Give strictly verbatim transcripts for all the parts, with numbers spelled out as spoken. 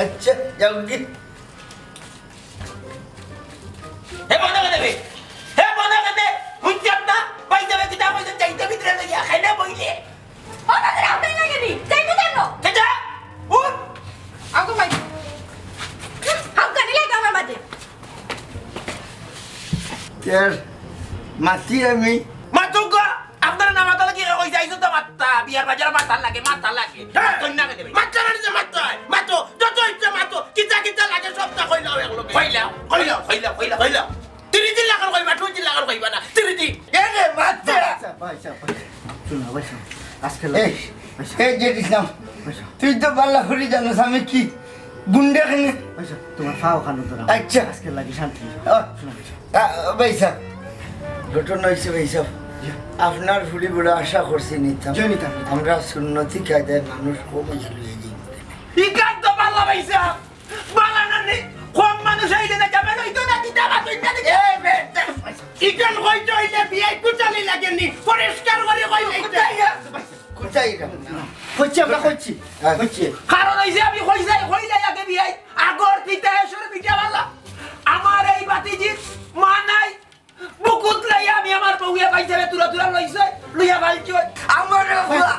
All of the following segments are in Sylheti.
আচ্ছা, যাও কি? হে বন্ধ করে দেবে। হে বন্ধ করে দে। হুনছি আপনার ভাই যাবে কিতা কইছে, চাইতে ভিতরে লইয়া খাইলে বইলে। ও তাদের হাতে লাগে নি? যাইবো কেন? যা, যা। উঠ। আগো ভাই। হাত গানি লাগে আমার মাঝে। তের মাতি আমি। মাতুক গো। আপনার না মাতা লাগে, ওই যাইছো তো মাত্তা। বিয়ার বাজার মাতা লাগে, মাতা লাগে। হ্যাঁ। মাতুন না কেন? মাত্তা লাগে যে মাত্তায়। মাতো, যত ইচ্ছা মাতো। কিতা কিতা লাগে সবটা কইলাও এক লগে। কইলাও, কইলাও, কইলাও, কইলাও, কইলাও। তিরিশ দিন লাগার কইবা, দুই দিন লাগার কইবা না। তিরিশ দিন। এ রে, মাত্তা। আচ্ছা, ভাই সাহেব, ভাই সাহেব। শুনো, ভাই সাহেব। আজকে এই, লাগে। ভাই সাহেব। এই যে ইসলাম, ভাই সাহেব। তুই তো ভালা করি জানোস আমি কি গুন্ডা কেনে। ভাই সাহেব, তোমার ফাও খানো তো না। আচ্ছা। আজকে লাগে শান্তি। ও। শুনো, ভাই সাহেব। আ, ভাই সাহেব, ঘটনা হইছে ভাই সাহেব, জি। আপনার ফুড়ি বড় আশা করছি নিতাম। জি, নিতাম, নিতাম। আমরা সুন্নতি কায়দায় মানুষ কম হইয়া লইয়া যাই। ইকান তো ভালা ভাই সাহেব, ভালা না নি? কম মানুষ হইলে না যাবে, হইতো না, কিতা বাত হইতো না, এই বেটা। ইকান হইতো হইলে বিয়াই কুচালি লাগে নি, পরিষ্কার করে কই হইতো। কোথায়? কইছি আমরা, কইছি। আচ্ছা। কইছি। কারণ ওই যে আমি কই যাই, কই যাই আগে বিয়াই, আগর পিতা এসর পিঠা বালা। আমার এই বাতিজির মা নাই, বুকুত লইয়া আমি আমার বউয়ে পাইছে রে, তুরা তুরা লইছে, লইয়া ফালছে। আমার ফুয়া।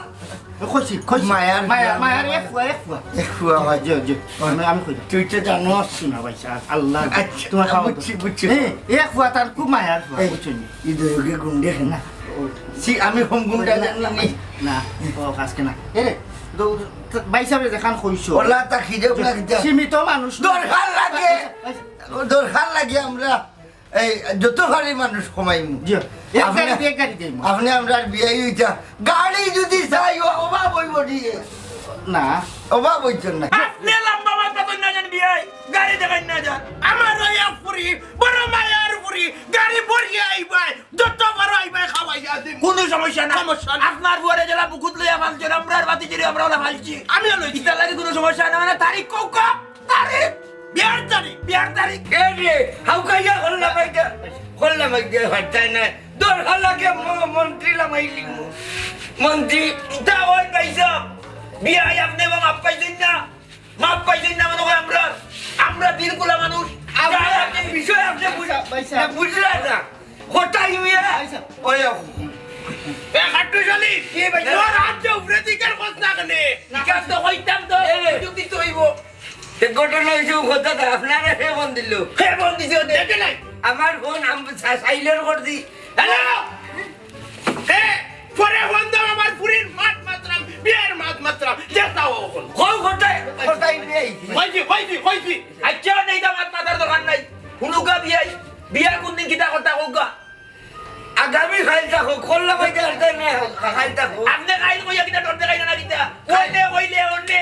কইছি, কইছি। মায়ার মায়ার, ফুয়া। মায়ার এক ফুয়া, এক ফুয়া। এক ফুয়া, হয়। জি, জি। আমি, আমি কই। তুই তো জানোস। শোনা ভাই সাহেব, আল্লাহ, আচ্ছা, তোমার খাওয়া বুঝছি, বুঝছি। হ্যাঁ, এক ফুয়া তার খুব মায়ার ফুয়া, এই, বুঝছো নি? এই দুইকে গুন্ডে না। ও, সি, আমি হোম গুন্ডা না, জানি না, নি। না, ও, আজকে না। এ রে, তো, তো, ভাই সাহেব যেখান কইছো। ওলা তা খিদে ওলা খিদে। সীমিত মানুষ। দরকার লাগে। ভাই সাহেব। দরকার লাগে আমরা এই যত পারি মানুষ কমাইমু। জি। এক আপনি, গাড়িতে এক গাড়ি যাইমু। আপনি আমরার বিয়াই হইতা। গাড়ি যদি চাই, ও অভাব হইব নি। না। অভাব হইতো না। আপনি লম্বা মাত মাতইন না জান বিয়াই, গাড়ি দেখাইন না জান। আমার ওই এক ফুরি, বড় মায়ার ফুরি, গাড়ি ভরিয়া আইবায়, যত বড় আইবায় খাওয়াইয়া দিমু। কোনো সমস্যা না। সমস্যা না। আপনার ফুয়ারে যেলা বুকুত লইয়া ফালছইন, আমরার বাতিজিরে আমরাও না ফালছি। আমিও লইছি। ইতার লাগি কোনো সমস্যা না, মানে তারিখ কউক্কা। তারিখ? বিয়ার তারিখ, বিয়ার তারিখ। এ রে, হাউকাইয়া হল্লা মাইকা, হল্লা মাইকা হটায় না। দরকার লাগে ম-, মন্ত্রী লামাইলি ম-, মন্ত্রী। ইতা ওই পাইছাম। বিয়াই আপনি বা মাপ পাইছইন না। মাপ পাইছইন না মানে আমরা, আমরা বিলকুলা মানুষ। আমরা যা লাগে বিষয় আপনি বুঝ-, ভাই সাহেব। না, বুঝলেন না। হটাই মিয়া। ভাই সাহেব। ওই, এ খাট্টু শালি, কি ভাই সাহেব? তোর হাত যে উপরে দিকের কথা কেনে? না, ইখান তো কইতাম তো, এ রে। সুযোগ দিতে হইব। এ ঘটনা হইছে, ও কথা তো আপনারে হে ফোন দিল। হে ফোন দিছে, ও দেখে নাই। আমার ফোন আম-, সা-, silent করি দি। হ্যালো? এ, পরে ফোন দাও, আমার ফুরির মাত মাতরাম, বিয়ার মাত মাতরাম, যে তাও ফোন। কও কোথায়, কোথায় নিয়ে আইছি? কইছি, কইছি, কইছি। আচ্ছা, নেই তো মাত মাতার দরকার নাই। হুনুকা বিয়াই, বিয়া কোন দিন কিতা কথা কউক্কা? আগামী কাইল থাকো, করলা বাইতে আসতে না, কাইল থাকো। আপনি কাইল কইয়া কিতা ডর দেখাইন না কিতা? কাইল। অন্যে কইলে অন্যে,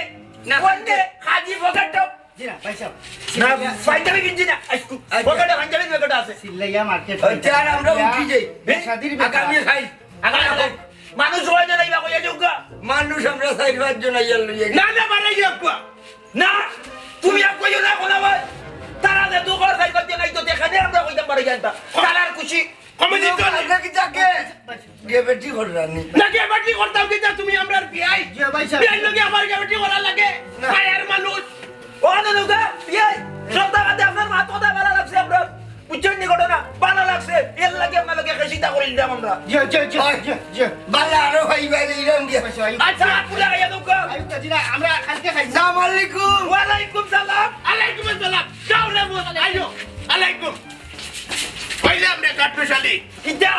না, অন্যে কাইল। কাজী পকেট। জি না, ভাই সাহেব। না, পাঞ্জাবি কিনছি না। আইসকু। আচ্ছা। পকেটে পাঞ্জাবি পকেটে আছে। চিল্লাইয়া মার্কেট ওই হইতে। চার আমরা ইয়া, উঠি যাই। বিয়া শাদির ব্যাপার। আগামী কাইল। আগামী কাইল। মানুষ হয় না, ইবা কইয়া যাউক্কা। মানুষ আমরা চাইর পাঁচজন আইয়ার লইয়া। না, না, বাড়াই যাউক্কা। না, তুমি আর কইও না, কোনা ভাই। তারা যে দুঘর চাইর পাঁচজন আইতো, যেখানে আমরা কইতাম বাড়াই যাইতা। তারার খুশি। কমিটি তো আমরা কি যাকে? গেবেটি করলাম নি। না, গেবেটি করতাম কিতা তুমি আমরার বিয়াই? জি, ভাই সাহেব। বিয়াই লগে আমার গেবেটি করা লাগে? না। মায়ার মানুষ। ও, না, না, গা, বিয়াই। সপ্তাহ বাদে আপনার মাত কথা ভালা লাগছে আমরার। বুঝছইন নি ঘটনা? ভালা লাগছে। এর লাগি আপনার লগে খেসিতা করি দিলাম আমরা। জি, জি, জি, ওই, জি, জি। ভালা আরো ভাই, ভাই, এইরকম দিয়া। ভাই সাহেব। আচ্ছা, পুরা খাইয়া দেউক্কা। আইতা জি না, আমরা কালকে খাই। সালাম আলাইকুম। ওয়ালাইকুম সালাম। আলাইকুম আসসালাম। যাও রে, বোন, আইও। আলাইকুম। কইলাম রে, কাট্টুশালী। কিতা?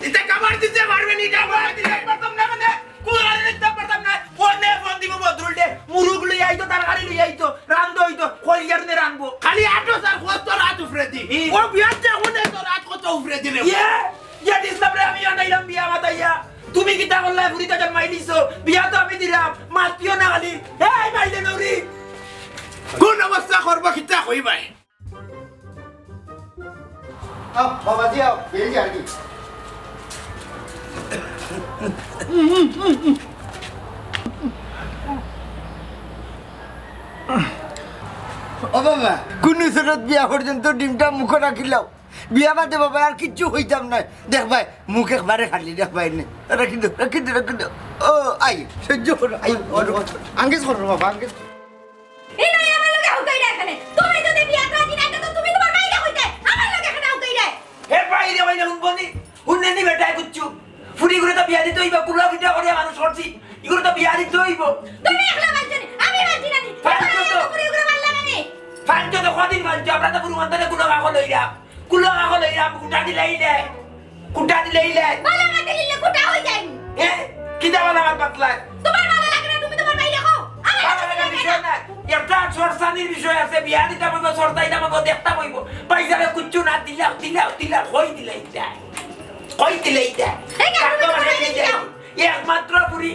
ইতা কাবার দিতে পারবে নি, কাবার দিতে পারতাম না মানে? কুলারে দিতে পারতাম না। কোনে ফোন দিব বদরুল দে? মুরুগ লই আইতো, তরকারি লই আইতো, রান্ধ হইতো, কলিজার নে রানবো। খালি আটো স্যার, কত রাত উপরে দি। ই। ও বিয়ার যে কোনে তো রাত কত উপরে দিলে? ইয়ে, ইয়ে দিছলাম রে, আমি আনাইলাম বিয়া মাতাইয়া। তুমি কিতা করলা, ফুরিতা জন্মাই দিছো? বিয়া তো আমি দিলাম, মাতিও না খালি। এই মাইলে নৌরি। কোন অবস্থা করবো, কিতা কইবাই? আও, বাবাজি, আও, বেরিয়ে যান কি? ও বাবা, কোন সুরত বিয়া পর্যন্ত ডিমটা মুখো রাখিলাও? বিয়া বাদে বাবা আর কিচ্ছু কইতাম নায়। দেখবায়, মুখ একবারে খালি, দেখবায় নে। রাখি দেও, রাখি দেও, রাখি দেও। ও, আই, সহ্য করো, আই, করো। আঙ্গেজ করো বাবা, আঙ্গেজ। এই নাই আমার লগে আমরা তো পুরো মাথাতে কুলো কাকো লইলাম। কুলো কাকো লইলাম, কুটা দিলাইলে। কুটা দিলাইলে। বালা কাটে নিলে কুটা হয়ে যায়নি। এ? কিতা বালা কাট পাতলা? তোমার বালা লাগে না, তুমি তোমার বাইরে খাও। আমার বালা কাছে লাগার লাগে বিষয় না। না। একটা সরসানির বিষয় আছে, বিয়া দিতাম অইবো, সরসাইতাম অইবো, দেখতাম অইবো। পয়সা কিচ্ছু না, দিলাও, দিলাও, দিলাও, কই দিলাইলে? কই দিলাইলে? এই কারণে কাকো তোমার বাসায় বাইরে দিলাও। দিলাও। একমাত্র ফুরি,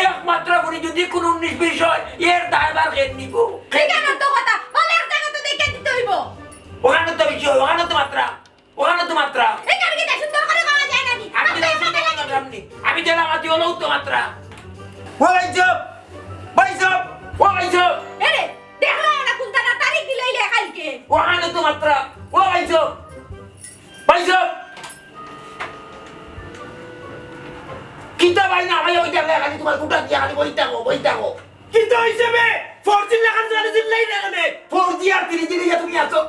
একমাত্র ফুরি যদি কোনো উনিশ বিশ হয়, এর দায়ভার কে নিব? এই কারণে তো কথা, বলে এক জায়গা তো দেখে দিতে হইব। ওখানে তো বিষয়, ওখানে তো মাত্রা। ওখানে তো মাত্রা। এই কারণে কি সুন্দর করে করা যায় না নি? আমি তো সুন্দর করে মাত্রা, আমি তো এলাম, আমি হলেও তো মাত্রা। ও ভাই সাহেব, ভাই সাহেব, ও ভাই সাহেব। এরে, দেখলা না কোনটা না তারিখ দিলাইলে কালকে। ওখানে তো মাত্রা। ও ভাই সাহেব, ভাই সাহেব। কিতা ভাই না ভাই, ওই দেখলে খালি তোমার গুটা দিয়া খালি বই থাকো, বই থাকো। কিতা হইছে বে? ফোর জি লাগান জানি জিল্লাই না কেনে? ফোর জি আর থ্রি জি নিয়ে তুমি আছো।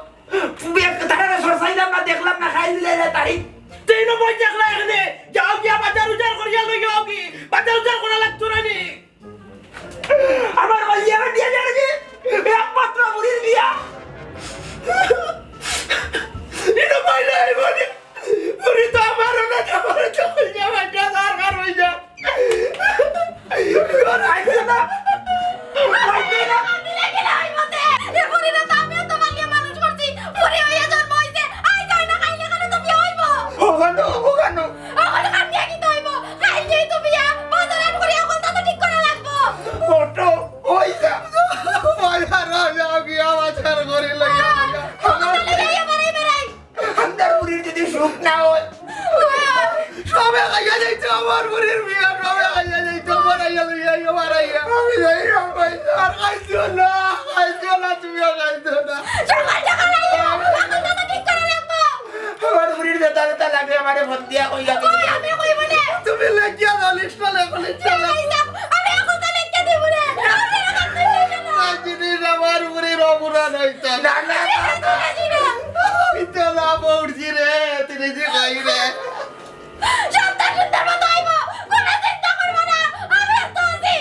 তারা সরসাইলাম না, দেখলাম না, খাই দিলে রে তারিখ। তেইনও বই দেখলা এখানে। যাও গিয়া বাজার উজার করিয়া লই যাও কি? বাজার উজার করা লাগতো না নি? আমার ভাইয়া দিয়া যার কি? একমাত্র বুড়ির বিয়া। এটা ভাই না, এই বুড়ি। বুড়ি তো আমার না, আমার তো হইয়া বাচ্চা দরকার হইয়া। আইছে না? আইছে না? এ বুড়ি না তো আমিও তো মালিয়া মানুষ করছি। বুড়ি হইয়া জন্ম হইছে। আই যায় না, খাইলে কেন তো বিয়া হইব? ওখানো, ওখানো। ওখানো কান দিয়া কি তো হইব? খাইলে তো বিয়া, বাজার আট করিয়া কোনটা তো ঠিক করা লাগবো। ফটো, ওই যে, বাজার, বাজার, বিয়া বাজার করি লইয়া। ওখানো লইয়া বেড়াই বেড়াই। আন্দার বুড়ির যদি সুখ না হয়, সবে খাইয়া যাইতো আমার বুড়ির বিয়া, সবে খাইয়া যাইতো, মারাইয়া লইয়া আইও, মারাইয়া। আমি যাই না, ভাই, আর খাইছো না, খাইছো না, তুমি আর খাইছো না। সকাল সকাল আইও, আমার কথা ঠিক করে রাখবো। আমার বুড়ির বেটা বেটা লাগে, আমারে ফোন দিয়া কইয়া দিবি। ওই, আমি কইব না। তুমি লাগিয়া দাও, লিস্ট লেখো, লিস্ট লেখো। আমি এখন তো লিখে দিব না। আমার জিনিস আমার বুড়ির অপরাধ হইতো না। না, না, না, না। ইতো না বউরজি রে, তিনি যে কই রে। সন্তান সুন্দর মতো আইব, কোনো চিন্তা করবো না, আমি তো আছি।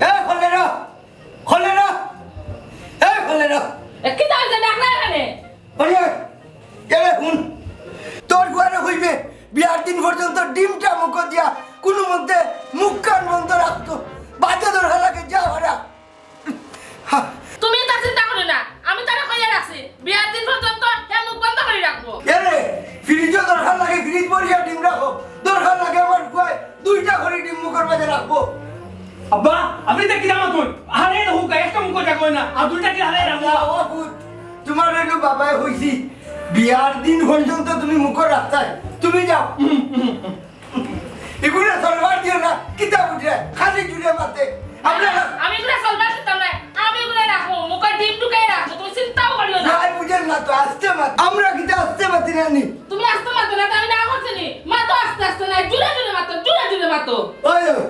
এ, খোলে না, খোলে না, এ, খোলে না। এ, কিতা হইছে, ডাকলা এখানে? খোলে, এ, হুন, তোর ঘরে কইবে, বিয়ার দিন পর্যন্ত ডিমটা মুখো দিয়া, কোনো মতে মুখ কান বন্ধ রাখতো, বাদে দরকার লাগে যা ওরা। তুমি তা চিন্তা করো না, আমি তারে কইয়া রাখছি, বিয়ার দিন পর্যন্ত হে মুখ বন্ধ করি রাখবো। এরে, ফ্রিজও দরকার লাগে, ফ্রিজ ভরিয়া ডিম রাখো, দরকার লাগে আমার ফুয়ায় দুইটা করে ডিম মুখর মাঝে রাখবো। আব্বা, আপনি তো কিতা মাতুন? আরে, হুকা একটা মুখো রাখো না, আর দুইটা কি হারাই রাখবো? ও পুত, তোমার একটু বাবায় হইছি, বিয়ার দিন পর্যন্ত তুমি মুখো রাখতায়, তুমি যাও। হুম, হুম, হুম। এগুলা সলবার দিও না, কিতা বুঝে? খালি জুড়ে মাতে। আমরা না। আমি এগুলা সলবার দিতাম না, আমি এগুলা রাখবো, মুখে ডিম ঢুকাই রাখবো, তুমি চিন্তাও করিও না। ভাই বুঝেন না তো, আস্তে মাত। আমরা কিতা আস্তে মাতি না নি? তুমি আস্তে মাতো না, তো আমি না করছি নি? মাতো আস্তে আস্তে না, জুড়ে জুড়ে মাতো, জুড়ে জুড়ে মাতো। ওই, ওই,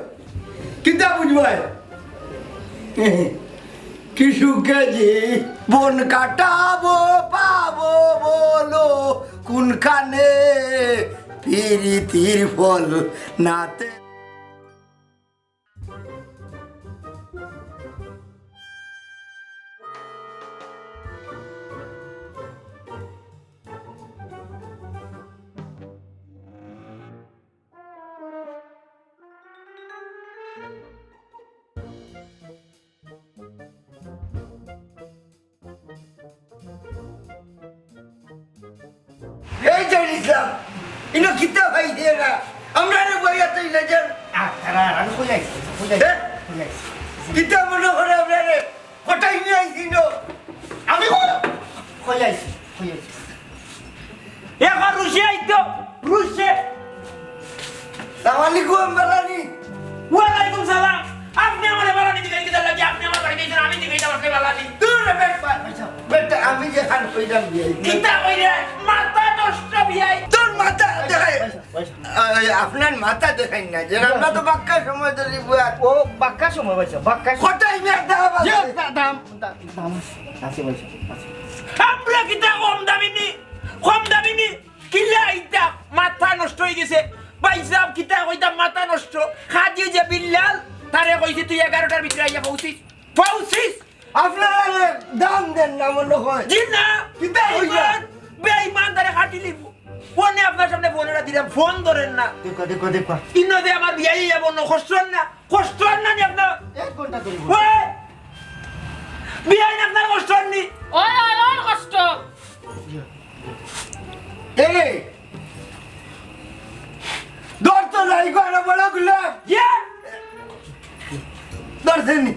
কিতা বুঝবায়? কি সুখে জীবন কাটাবো, পাবো বলো কোনখানে? পিরিতির ফল নাতে। এই যে ইসলাম, ইনো কিতা ভাই দিয়ে না? আমরা রে বইয়া তো ইলে যান। আ, তারা, আমি কই আইছি, কই আইছি, হ্যাঁ? কই আইছি। কিতা মনে করে আমরা রে? কোথায় নিয়ে আইছি ইনো? আমি কই? কই আইছি, কই আইছি। এখন রুশে আইতো, রুশে। সালাম আলাইকুম, বালানি। ওয়ালাইকুম সালাম। আপনি আমারে বালানি দিবেন কিতা লাগি? আপনি আমার বাড়িত আইছেন, আমি দিবেন আপনি বালানি। দূর রে বেটা, বেটা, আমি যে খান কইলাম বিয়াই। কিতা কইরে? মাথা নষ্ট বিয়াই। তোর মাথা দেখাই। পয়সা, পয়সা। আ, আপনার মাথা দেখাই না, যে আমরা তো বাক্কা সময় ধরি বুয়া। ও, বাক্কা সময় পয়সা, বাক্কা সময়। কোথায় মেয়ের দাম আছে? যে দাম, দাম, দাম আছে, আছে পয়সা, আছে। আমরা কিতা কম দামি নি? কম দামি নি? কিলা ইতা মাথা নষ্ট হয়ে গেছে। ভাই সাহেব, কিতা কইতাম, মাথা নষ্ট। খাদি যে বিল্লাল, তারে কইছি তুই এগারোটার ভিতরে আইয়া পৌঁছিস, পৌঁছিস। আপনারা দাম দেন না মনে হয়। জি না। কিতা কইবা? বেইমান, বেইমান তারে কাটি লিব। অনে আপনার সামনে ফোন এটা দিলাম, ফোন ধরেন না। দেখো, দেখো, দেখো। ইনো যে আমার বিয়াই আইয়া বনো, কষ্ট অর না, কষ্ট অর না নি আপনার? এক ঘন্টা ধরে বলো। ওই! বিয়াই না আপনার কষ্ট অর নি? ওই, ওই, ওর কষ্ট। এরে! ধর তো নাই গো, আরো বড় গুলাম। ইয়ে! ধর দেনি।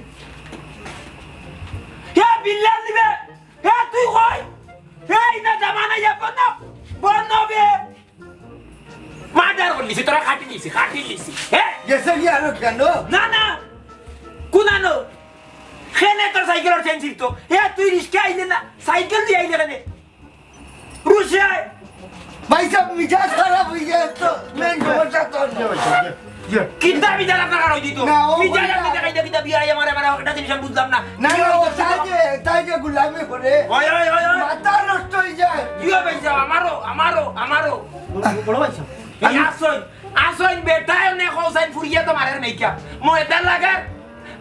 এ বিল্লাল নিবে। এ তুই কই? এই না জামানা ইয়া বন্ধ। বন্ধ বে। মার্ডার করলিছি, তোরা কাটি লিছি, কাটি লিছি। হ্যাঁ? গেছে কি আরো কেন? না, না। কুনানো? খেনে তোর সাইকেলর চেন ছিঁড়তো। এ তুই রিস্কা আইলে না, সাইকেল দিয়া আইলে কেনে? রুশে আয়। ভাই সাহেব, মিজাজ খারাপ হয়ে যায় তো। মেইন সমস্যা তো। কিতা মিজাজ আপনার খারাপ হইতো? না, ও মিজাজ বলছে আপনি দেখাই দেখি দাবি আই আমার, আমার একটা জিনিস আমি বুঝলাম না। না, না, ও তাই যে, তাই যে গুলামি করে। ওই, ওই, ওই, ওই। মাথা নষ্ট হয়ে যায়। জিও ভাই সাহেব, আমারও, আমারও, আমারও। বড়, বড় ভাই সাহেব। এই আসইন, আসইন বেটায় অনে কৌসাইন ফুরিয়া তো মারের মেইকা। ময়দা লাগার।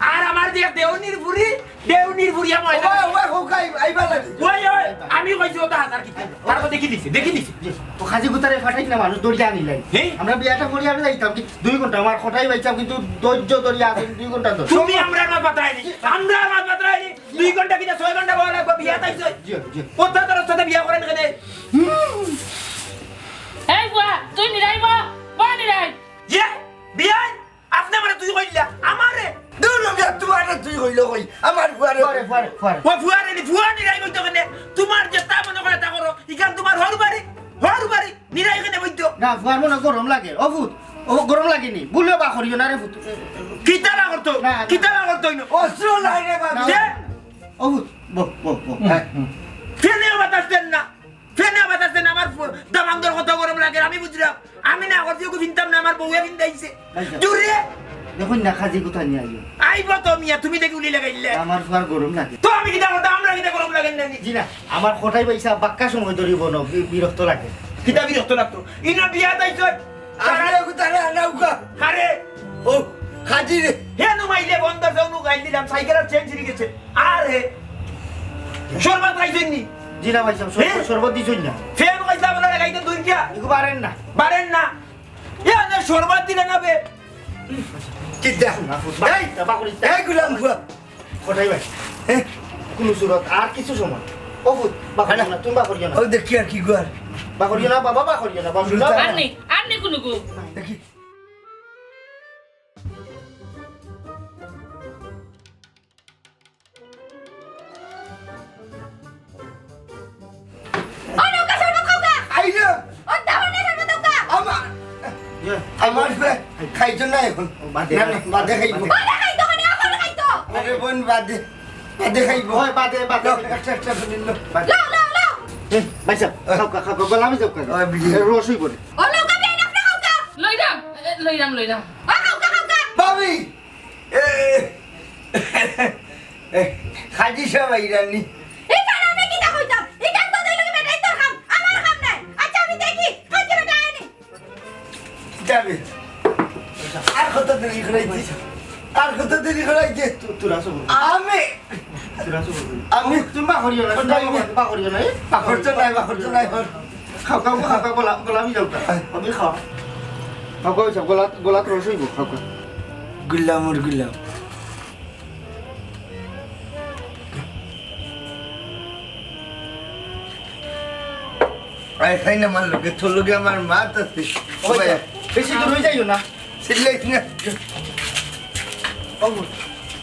আর আমার যে দেউনির ফুরি, দেউনির ফুরিয়া ময়দা। ওবা, ওবা, হোক, আই-, আইবা লাগে। ওই, ওই, আমি কইছি ওটা হাজার কিতা। তারা তো দেখি দিছে, দেখি দিছে। ও খাজি গুতারে ফাটাইস না, মানুষ দৌড়ে আনিলাই। হ্যাঁ? আমরা বিয়াটা করি আমি যাইতাম কি দুই ঘন্টা, আমার খটাই বাইছাম কিন্তু ধৈর্য ধরি আছে দুই ঘন্টা ধরে। তুমি আমরার মাত বাতরাইনি, আমরার মাত বাতরাইনি। দুই ঘন্টা কিনা ছয় ঘন্টা বলা লাগবে, বিয়া তাই ছয়। জি, জি। কোথা তোর সাথে বিয়া করেন কেনে? এই বুয়া, তুই নিরাই বা, বা নিরাই। যে, বিয়াই, আপনি আমারে তুই কইলা, আমারে। দূর মিয়া, তোমারে তুই কইলো কই, আমার ফুয়ারে। ফুয়ারে, ফুয়ারে, ফুয়ারে। ও ফুয়ারে নি, ফুয়া নিরাই কইতো কেনে? তোমার যেতা মনে করে তা করো, ইখান তোমার হর বাড়ি, হর বাড়ি, নিরাই কেনে বইতো? না, ফুয়ার মনে গরম লাগে। ও ফুত, ও গরম লাগেনি? ভুলে বা করিও না রে ফুত। কিতা বা করতো? না, না। কিতা বা করতো ইনো? অস্ত্র নাই রে বাবা। যে? ও ফুত, বহ, বহ, বহ। হুম, হ্যাঁ। হুম। ফেনেও বাতাস দেন না। ফেনে বাতাস দেন, আমার ফু-, দামান্দর কত গরম লাগে, আমি বুঝলাম। আমি না করছি, ওকে ফিনতাম না, আমার বউয়ে ফিনতাইছে। আচ্ছা। জুরে। দেখুন না, খাজি কোথা নিয়ে আইও। আইব তো মিয়া, তুমি দেখি উলি লাগাইলে। আমার ফুয়ার গরম লাগে। তো আমি কিতা করতাম, আমরা কিতা গরম লাগে না নি? জি না, আমার খটাই বাইছাম, বাক্কা সময় ধরি বনো, বি-, বিরক্ত লাগে। কিতা বিরক্ত লাগতো? ইনো বিয়া তাইছো? আরে, ওকে তারে আনাউকা। আরে। ও, খাজি রে। হে নুমাইলে বন্ধ, যাও নু গাইল দিলাম, সাইকেলর চেন ছিঁড়ি গেছে। আরে, শরবত খাইছইন নি? জি না ভাই সাহেব, শরবত, হ্যাঁ? শরবত দিছইন না। ফেন খাইছলা বলে খাইতে দুইটা। এগু বারেন না। বারেন না। এ, আরে শরবত দিলে না বে। কিতা? না, ফুট, এই, তা বাকরি। এই গুলাম ফুয়া। কটাই ভাই? হ্যাঁ? কোন সুরত? আর কিছু সময়। ও ফুট, বাকরিও না, তুমি বাকরিও না। ও দেখি আর কি গুয়ার। বাকরিও না, বাবা, বাকরিও না, বাবা, হুম, না। তা- আর নেই, আর নেই কোনো গো। দেখি। ও নৌকা শরবত খাওকা। আইলো। ও দাও না শরবত খাওকা। আমার, ইয়ে। আমার খাইতো না এখন। ও, বাদে, না, না, বাদে খাইবো। বাদে খাইতো, মানে এখন খাইতো। আরে বোন, বাদে, বাদে খাইবো। ওই, বাদে, বাদে। দাও, একটা, একটা করে নিল। বাদে। লাও, লাও, লাও। এ, ভাই সাহেব, খাওকা, খাওকা, গোলামি যাওকা। ওই, বিড়ি। এ, রস হইব রে। ও নৌকা বেন, আপনি খাওকা। লইরাম, এ, লইরাম, লইরাম। ও খাওকা, খাওকা। ভাবি, এ, এ, খাজি সাহেব আইরানি। ইখান আমি কিতা কইতাম? ইখান তো দিল কি বেটাই তোর কাম, আমার কাম নাই। আচ্ছা, আমি দেখি, খাজি বেটা আয়নি। যাবে। আর কত দেরি করাইতে? আর কত দেরি করাইতে? তু-, তোরা সব। আমি। তোরা সব। আমি। তুমি বাকরিও না, কোনটা তুমি আমি? বাকরিও না, এ? বাকরতো নাই, বাকরতো নাই, বাকর। খাও, খাও, খাও, খাও, গোলা, গোলা আমি যাও, খাও। আমি খাও। খাও, খাও, সব গোলা, গোলা তো রস হইব, খাও, খাও। গুলামর গুলাম। আয়, খাই না, আমার লগে, তোর লগে আমার মাত আছে। ওই ভাই। যা, বেশি দূর হয়ে যাইও না। চিল্লাইস না। বাবু,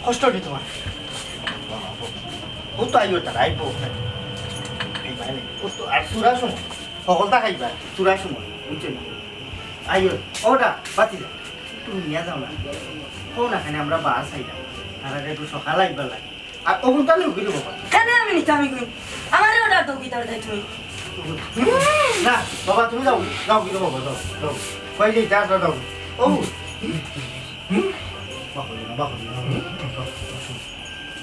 কষ্ট হইল তোমার। ও তো আইও, তারা আইবো। এই বাইরে, ও তো আর তোরা শোনো, সকলটা খাইবা, তোরা শোনো, বুঝছো না? আইও, ওটা, বাতি যা। তুমি নিয়ে যাও না। কও না, কেন আমরা বার চাইলাম। তারা একটু সকাল আইবার লাগে। আর অগুন তাহলে উকিল বাবা। কেন আমি নিতাম এগুন? আমারে অর্ডার দাও, কি তাড়াতাড়ি তুমি। না, বাবা, তুমি যাও, যাও, কি বাবা, যাও, যাও। কই যাই, যা, যা, যাও। ও। বাবা, বাবা, বাবা।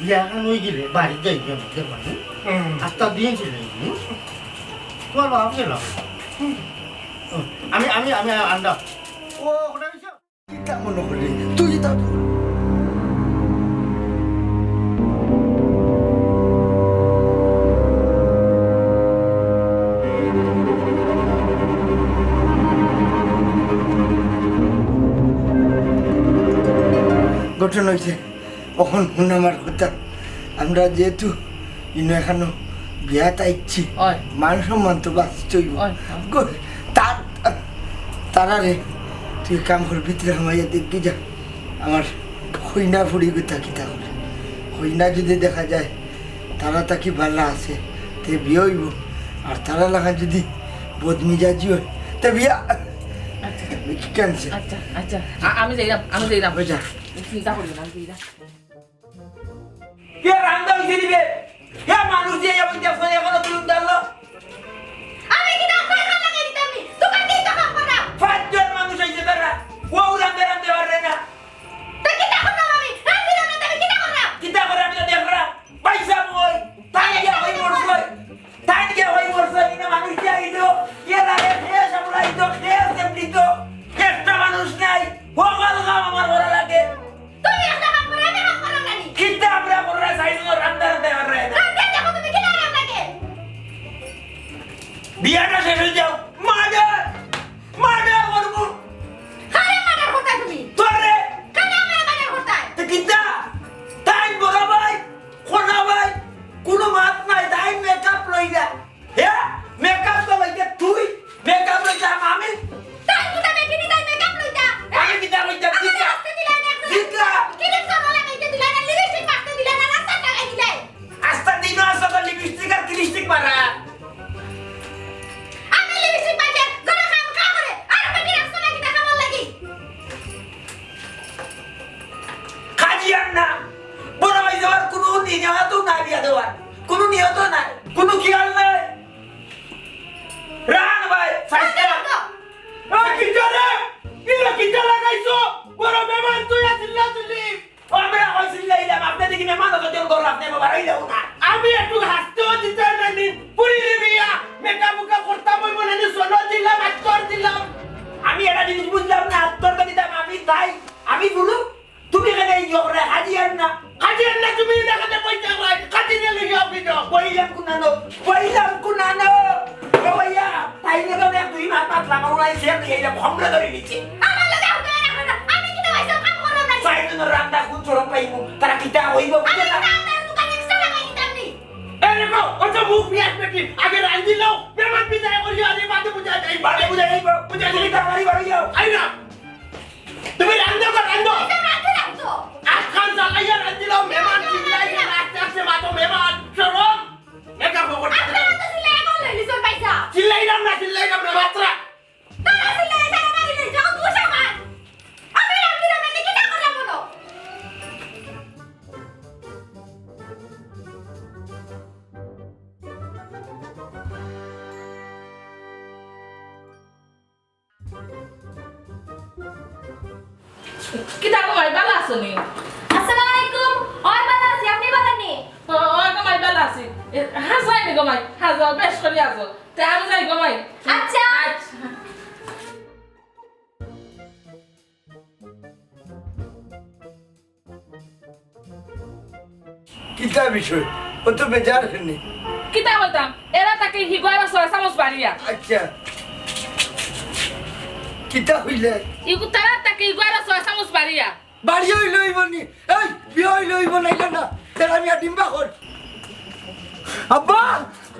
বিয়া এখন হয়ে গেলে বাড়ি যাই, যাই, যাই, যাই। হুম। আস্তা দিন ছিল, হুম? তোমার বাবা গেল। হুম। আমি, আমি, আমি আন্ডা। ও, ওটা হইছে। কিতা মনে করলি? তুই তা ঘটনা অইছে, অখন হুন আমার কথা। আমরা যেহেতু ইনো এখানো বিয়াত আইছি, অয়। মান সম্মান তো বাঁচতে অইবো। অয়, অয়। গো-, তার, তারা রে, তুই কাম কর, ভিতরে হামাইয়া দেখি যা, আমার কইনা ফুড়ি গুতা কিতা করে। কইনা যদি দেখা যায়, তারা তাকি ভালা আছে, তে বিয়া অইবো। আর তারা লাখান যদি বদমিজাজি অয়, তে বিয়া আচ্ছা। Cancel। আচ্ছা, আচ্ছা। আ-, আমি যাইরাম, আমি যাইরাম। ওই যা। চিন্তা করিও না, আমি যাইরাম। কে রান্দা অইছে নি বে? কে মানুষ দিয়া ইয়া বইতে আছে, এখনো তুলুন ডাললো? আমি কিতা কই খালা লাগাই দিতাম নি? তোমার কি তো কাম করা? পাঁচজন মানুষ আইছে তারা। ও রান্দা রান্দা পারে না। তা কিতা করলাম আমি? রান্দিলাম না, তে আমি কিতা করলাম? কিতা করে আমি তো দেখলাম। পয়সা মই। তাই গিয়া হই মরছে। তাই গিয়া হই মরছে। ইনো মানুষ দিয়া আইলো। কে লাগে? কে সামলাইতো? কে সেমলিতো? একটা মানুষ নাই। হকল কাম আমার করা লাগে। তুমি একটা কাম করো, আমি কাম করো না নি? কিতা আমরা কররা, সাইডে রান্দা রান্দা কররা। রান্দা দেখো তুমি কিতা রান্দা লাগে? বিয়াটা শেষ অই যাও। Murder! Murder করমু। কারে murder করতায় তুমি? তোরে। কারে আমারে murder করতায়? তে কিতা? তাই বড় ভাই, কোনা ভাই, কুনু মাত নাই, তাই makeup লইরা। হে? Makeup তো লইতে তুই, makeup লইতাম আমি। তাই কুনটা বেটিনি তাই makeup লইতা? আমি কিতা লইতাম? আমারে জিকা। আস্তে দিলাই না একলা। জিকা। Cream সাবান লাগাইতে দিলাই না, lipstick মাখতে দিলাই না, রাস্তা লাগাই দিলাই। আস্তা দিনও আছে তো lipstick আর cream stick মারা। আমি lipstick মাখে ঘরে কাম কা করে? আর বেটি রাস্তা লাগি দেখা আমার লাগি। কাজিয়ার না, বড় ভাই যাওয়ার কুনু নিয়ত নাই বিয়া দেওয়ার, কুনু নিয়ত নাই, কুনু খেয়াল নাই। রান ভাই, ফাইস্তা। এই কিতা রে? কিতা, কিতা লাগাইছো? বড় মেহমান তুই আছিলা তুই। ও, আমরা কইছিলাম, আপনি দেখি মেহমান অত জন করো, আপনি বাড়াই যাও না। আমি একটু হাসতেও দিতে নানি, পুরি রে মিয়া, মেকআপ উকআপ করতাম, ওই মনে হয় সোলো দিলাম, আত্তর দিলাম। আমি এটা জিনিস বুঝলাম না, আত্তর তো দিতাম আমি, তাই আমি বলু, তুমি এখানে এই ঝগড়া, হাজি আর না। হাজি আর না, তুমি এখানে বই ঝগড়া, হাজি নিয়ে লইয়া আপনি যাও। বইলাম কোনানো, বইলাম কোনানো। ও ভাইয়া, তাই না তো এক দুই মাস মাতলাম, আমার ওই শেয়ার দিয়ে এটা ভমরা ধরে নিচ্ছে। আমার লগে হুদায় রাখো না, আমি কিতা পাইছি, কাম করো না। সাইডে রান্না কোন চরম পাইবো, তারা কিতা হইব, আমি বুঝে না। রান্নার দোকানে এক্সট্রা লাগাই দিতাম নি। এই দেখো, ও তো মুখ বিয়াস বেটি, আগে রান্দি লও, মেহমান বিদায় করিও, আরে বাদে বুঝা যাই, বাদে বুঝা যাইব, বুঝা যাই, তাড়াতাড়ি বাড়ি যাও। আই না, তুমি রান্না কর, রান্না। এটা রান্না রাখতো। আজকাল জ্বালাইয়া রান্দি লও, মেহমান চিল্লাই, আস্তে আস্তে মাতো মেহমান, শরম। এটা খবর। আপনারা তো চিল্লাইয়া বললেন, লিসন পয়সা। চিল্লাইলাম না, চিল্লাইলাম না, মাত্রা। তারা চিল্লাইয়া সারা বাড়ি লই যাও, তুই সামান। আমি রান্দি রান্দি কিতা করলাম বলো? কিতা গো মাই, ভালা আছো নি? আসসালামু আলাইকুম। অয়, ভালা আছি, আপনি ভালা নি? ও, অয় গো মাই, ভালা আছি। এ, হাজাই নি গো মাই, হাজাও, বেশ করি হাজাও। তে আমি যাই গো মাই। আচ্ছা। আচ্ছা। কিতা বিষয়? অত বেজার কেনে? কিতা কইতাম? এরা তাকে হিগুয়ারা ছয় চামচ বাড়িয়া। আচ্ছা। কিতা কইলে? ইগু তারা তাকে হিগুয়ারা ছয় চামচ বাড়িয়া। বাড়ি অইলে অইব নি? এই, বিয়া অইলে অইব, নাইলে না। তারা আমি আর ডিম্বা কর। আব্বা!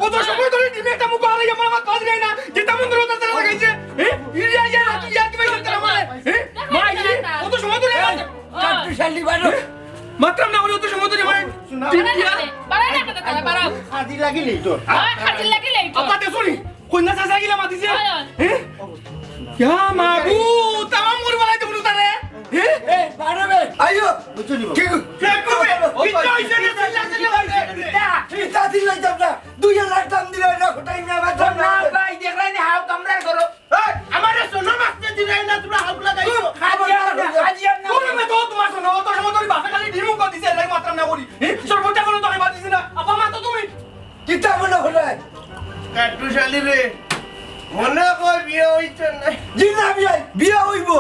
অত সময় ধরি ডিমে একটা মুখ আলাই আমার মাত বাজ যায় না। যেটা মন ধরে তারা লাগাইছে। হ্যাঁ? ইরিয়া ইয়া না, তুই ইয়ার কি ভাই তারা মারে? হ্যাঁ? মা, ইয়ে, অত সময় ধরে এই, কাট্টু শালি বারো। মাতরাম না করি অত সময় ধরে মারে। বাড়াই না কেনে, বাড়াই না কেনে তারা, বাড়াও। খাজি লাগিলেই তো। হ্যাঁ, খাজি লাগিলেই তো। আব্বা, দেখছো নি? কইন্যা চাচা গিলা মাতিছে। হ্যাঁ, হ্যাঁ। হ্যাঁ? ইয়া মাবুদ, তামাম করি বালাই দেবো তারে। হ্যাঁ? এই, বারো বে। আইও। বুঝছো নি বাবা? কি গো? দেখো বে, কিচ্ছু হইছে না, চিল্লা চিল্লি হইছে। কিতা? কিতা চিল্লাইতাম না? দুই হাজার দাম দিলে না, কোটাই না, আমার দাম না না। ভাই, দেখলাই নি, হাও কামড়ার করো। এই, আমারে সোনা মারতে দিলাই না, তোমরা হাউক লাগাইছো। কোন হাজিয়ার না, হাজিয়ার না। কোন মে তো তোমার সোনা, অত সময় ধরে বাসা খালি ডিমু করে দিছে, এলাই মাতরাম না করি। হ্যাঁ? সর্বটা কোনো তো আমি বাদ দিছি না। আপা, মা তো তুমি। কিতা মনে হলো? কাট্টু শালি রে, মনে কয় বিয়ে হইছে না। জি না, বিয়ে, বিয়ে হইব।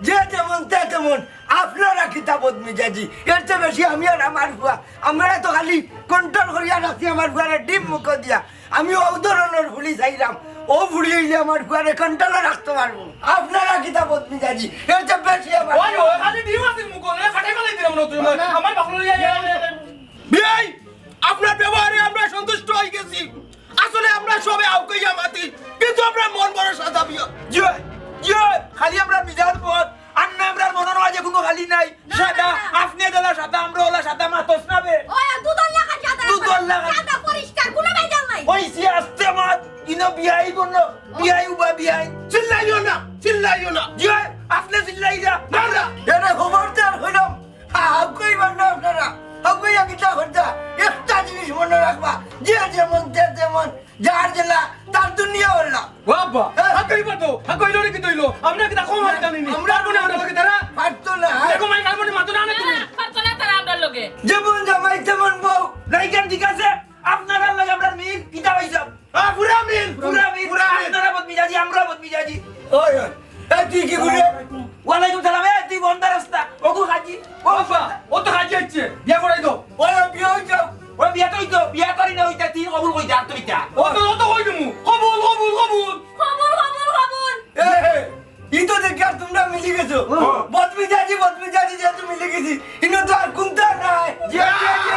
যে যেমন, তে তেমন। আপনারা কিতা বদমিজাজি? এর চেয়ে বেশি আমি আর আমার ফুয়া। আমরা তো খালি control করিয়া রাখছি আমার ফুয়ারে ডিম মুখ দিয়া। আমি ও ধরনের ফুড়ি চাইলাম। ও ফুড়ি হইলে আমার ফুয়ারে control-এ রাখতে পারবো। আপনারা কিতা বদমিজাজি? এর চেয়ে বেশি আমার ওই, ওই, খালি ডিম আছে মুখ, ওরে ফাটাই ফালাই দিলাম। সাদা, আপনে যেলা সাদা, আমরা অলা সাদা, মাতস না বে। ওই, দুধর লাখান সাদা। দুধর লাখান। সাদা পরিষ্কার, কোনো ভেজাল নাই। ওই সে আস্তে মাত, ইনো বিয়াই বন্য, বিয়াই উবা বিয়াই। চিল্লাইও না, চিল্লাইও না। জি অয়, আপনে চিল্লাইরা। না, না। এরে খবরদার কইলাম, হা, হা কইবার না আপনারা। হা কইয়া কিতা করতা? একটা জিনিস মনো রাখবা, যে যেমন, যে তেমন, যার যেলা, তার দুনিয়া অলা। ও আব্বা, হ্যাঁ। হা কইবা তো, হা কইলো রে কি তইলো? আমরা কিতা কম হাত জানি নি? আমরা তার মনে হয় না, তারা পারতো না। দেখো, মাই কার মনে মাতো না, না তুমি। না, পারতো না তারা আমরার লগে। যেমন জামাই তেমন বউ। রাইখান ঠিক আছে, আপনারার লগে আমরার মিল, কিতা পাইছাম? আ, পুরা মিল, পুরা মিল, পুরা মিল। আপনারা বদমিজাজি, আমরা বদমিজাজি। ওই, ওই, এ, তুই কি বলে? ওয়ালাইকুম সালাম, এ, তুই বন্ধ রাস্তা, ওগু হাজি, ও আব্বা, ও তো হাজি হচ্ছে, বিয়া করাই দাও। ওই, বিয়া হই যাও। ওই বিয়া তো হইতো, বিয়া করি না হইতা, তুই কবুল কই যা, তুই যা। ও তো, ও তো কই দিমু, কবুল, কবুল, কবুল। কবুল, কবুল, কবুল। এ, এ, ই তো দেখি আর তোমরা মিলি গেছো। ও। বদমিজাজি, বদমিজাজি যেহেতু মিলি গেছি, ইনো তো আর কুন্তা নাই। জি, জি, জি।